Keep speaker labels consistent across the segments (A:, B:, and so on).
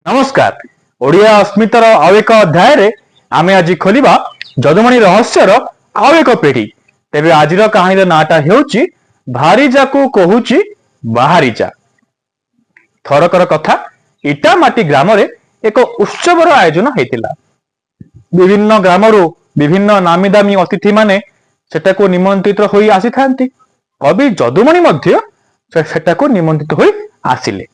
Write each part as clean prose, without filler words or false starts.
A: ନମସ୍କାର। ଓଡ଼ିଆ ଅସ୍ମିତାର ଆଉ ଏକ ଅଧ୍ୟାୟରେ ଆମେ ଆଜି ଖୋଲିବା ଯଦୁମଣି ରହସ୍ୟର ଆଉ ଏକ ପିଢି। ତେବେ ଆଜିର କାହାଣୀର ନାଁଟା ହେଉଛି ଭାରିଯାକୁ କହୁଛି ବାହାରି ଯା। ଥରକର କଥା, ଇଟାମାଟି ଗ୍ରାମରେ ଏକ ଉତ୍ସବର ଆୟୋଜନ ହେଇଥିଲା। ବିଭିନ୍ନ ଗ୍ରାମରୁ ବିଭିନ୍ନ ନାମୀ ଦାମୀ ଅତିଥି ମାନେ ସେଟାକୁ ନିମନ୍ତ୍ରିତ ହୋଇ ଆସିଥାନ୍ତି। କବି ଯଦୁମଣି ମଧ୍ୟ ସେଟାକୁ ନିମନ୍ତ୍ରିତ ହୋଇ ଆସିଲେ।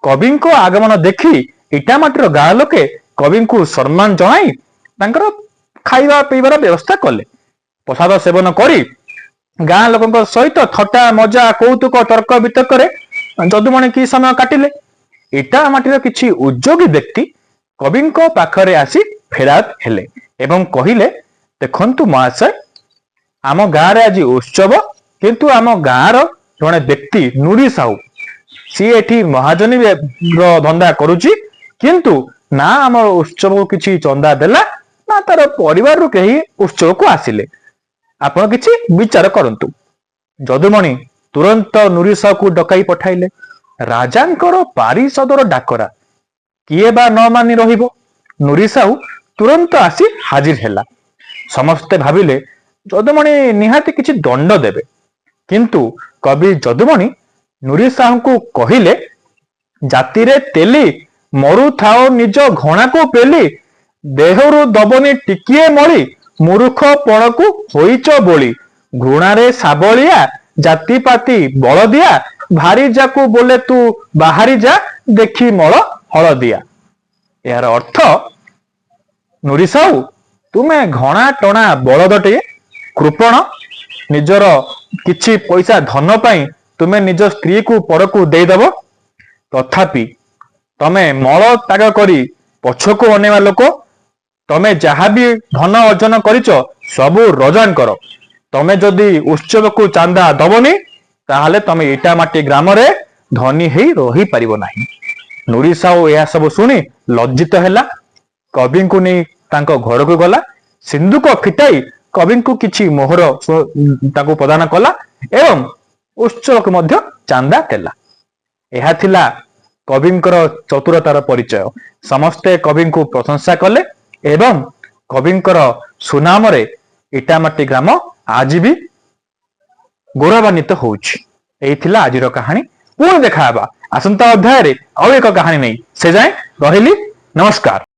A: କବିଙ୍କ ଆଗମନ ଦେଖି ଇଟାମାଟିର ଗାଁ ଲୋକେ କବିଙ୍କୁ ସମ୍ମାନ ଜଣାଇ ତାଙ୍କର ଖାଇବା ପିଇବାର ବ୍ୟବସ୍ଥା କଲେ। ପ୍ରସାଦ ସେବନ କରି ଗାଁ ଲୋକଙ୍କ ସହିତ ଥଟ୍ଟା, ମଜା, କୌତୁକ, ତର୍କ ବିତର୍କରେ ଯଦୁମଣି କିଛି ସମୟ କାଟିଲେ। ଇଟାମାଟିର କିଛି ଉଦ୍ୟୋଗୀ ବ୍ୟକ୍ତି କବିଙ୍କ ପାଖରେ ଆସି ଫେରାଦ ହେଲେ ଏବଂ କହିଲେ, "ଦେଖନ୍ତୁ ମହାଶୟ, ଆମ ଗାଁରେ ଆଜି ଉତ୍ସବ, କିନ୍ତୁ ଆମ ଗାଁର ଜଣେ ବ୍ୟକ୍ତି ନୁରି ସାହୁ, ସିଏ ଏଠି ମହାଜନୀ ର ଧନ୍ଦା କରୁଛି, କିନ୍ତୁ ନା ଆମ ଉତ୍ସବକୁ କିଛି ଚନ୍ଦା ଦେଲା, ନା ତାର ପରିବାରରୁ କେହି ଉତ୍ସବକୁ ଆସିଲେ। ଆପଣ କିଛି ବିଚାର କରନ୍ତୁ।" ଯଦୁମଣି ତୁରନ୍ତ ନୁରି ସାହୁକୁ ଡକାଇ ପଠାଇଲେ। ରାଜାଙ୍କର ପାରିଷଦର ଡାକରା କିଏ ବା ନ ମାନି ରହିବ? ନୁରି ସାହୁ ତୁରନ୍ତ ଆସି ହାଜିର ହେଲା। ସମସ୍ତେ ଭାବିଲେ ଯଦୁମଣି ନିହାତି କିଛି ଦଣ୍ଡ ଦେବେ। କିନ୍ତୁ କବି ଯଦୁମଣି ନୁରି ସାହୁଙ୍କୁ କହିଲେ, "ଜାତିରେ ତେଲି, ମରୁଥାଅ ନିଜ ଘଣାକୁ ପେଲି, ଦେହରୁ ଦବନି ଟିକିଏ ମଳି, ମୂର୍ଖ ପଣକୁ ହୋଇଚ ବୋଳି, ଘୃଣାରେ ଶାବଳିଆ, ଜାତି ପାତି ବଳଦିଆ, ଭାରିଯାକୁ ବୋଲେ ତୁ ବାହାରି ଯା, ଦେଖି ମଳ ହଳଦିଆ।" ଏହାର ଅର୍ଥ, ନୁରି ସାହୁ, ତୁମେ ଘଣା ଟଣା ବଳଦଟିଏ, କୃପଣ। ନିଜର କିଛି ପଇସା ଧନ ପାଇଁ ତୁମେ ନିଜ ସ୍ତ୍ରୀକୁ ପରକୁ ଦେଇଦବ। ତଥାପି ତମେ ମଳ ତ୍ୟାଗ କରି ପଛକୁ ଅନେଇବା ଲୋକ। ତମେ ଯାହା ବି ଧନ ଅର୍ଜନ କରିଛ, ସବୁ ରଜାଙ୍କର। ତମେ ଯଦି ଉତ୍ସବକୁ ଚାନ୍ଦା ଦବନି, ତାହେଲେ ତମେ ଇଟାମାଟି ଗ୍ରାମରେ ଧନୀ ହେଇ ରହିପାରିବ ନାହିଁ। ନୁରି ସାହୁ ଏହା ସବୁ ଶୁଣି ଲଜ୍ଜିତ ହେଲା। କବିଙ୍କୁ ନେଇ ତାଙ୍କ ଘରକୁ ଗଲା। ସିନ୍ଧୁକ ଫିଟାଇ କବିଙ୍କୁ କିଛି ମୋହର ତାଙ୍କୁ ପ୍ରଦାନ କଲା ଏବଂ ଉତ୍ସବକୁ ମଧ୍ୟ ଚାନ୍ଦା ଦେଲା। ଏହା ଥିଲା କବିଙ୍କର ଚତୁରତାର ପରିଚୟ। ସମସ୍ତେ କବିଙ୍କୁ ପ୍ରଶଂସା କଲେ ଏବଂ କବିଙ୍କର ସୁନାମରେ ଇଟାମାଟି ଗ୍ରାମ ଆଜି ବି ଗୌରବାନ୍ୱିତ ହଉଛି। ଏଇ ଥିଲା ଆଜିର କାହାଣୀ। ପୁଣି ଦେଖା ହେବା ଆସନ୍ତା ଅଧ୍ୟାୟରେ ଆଉ ଏକ କାହାଣୀ ନେଇ। ସେ ଯାଏଁ ରହିଲି, ନମସ୍କାର।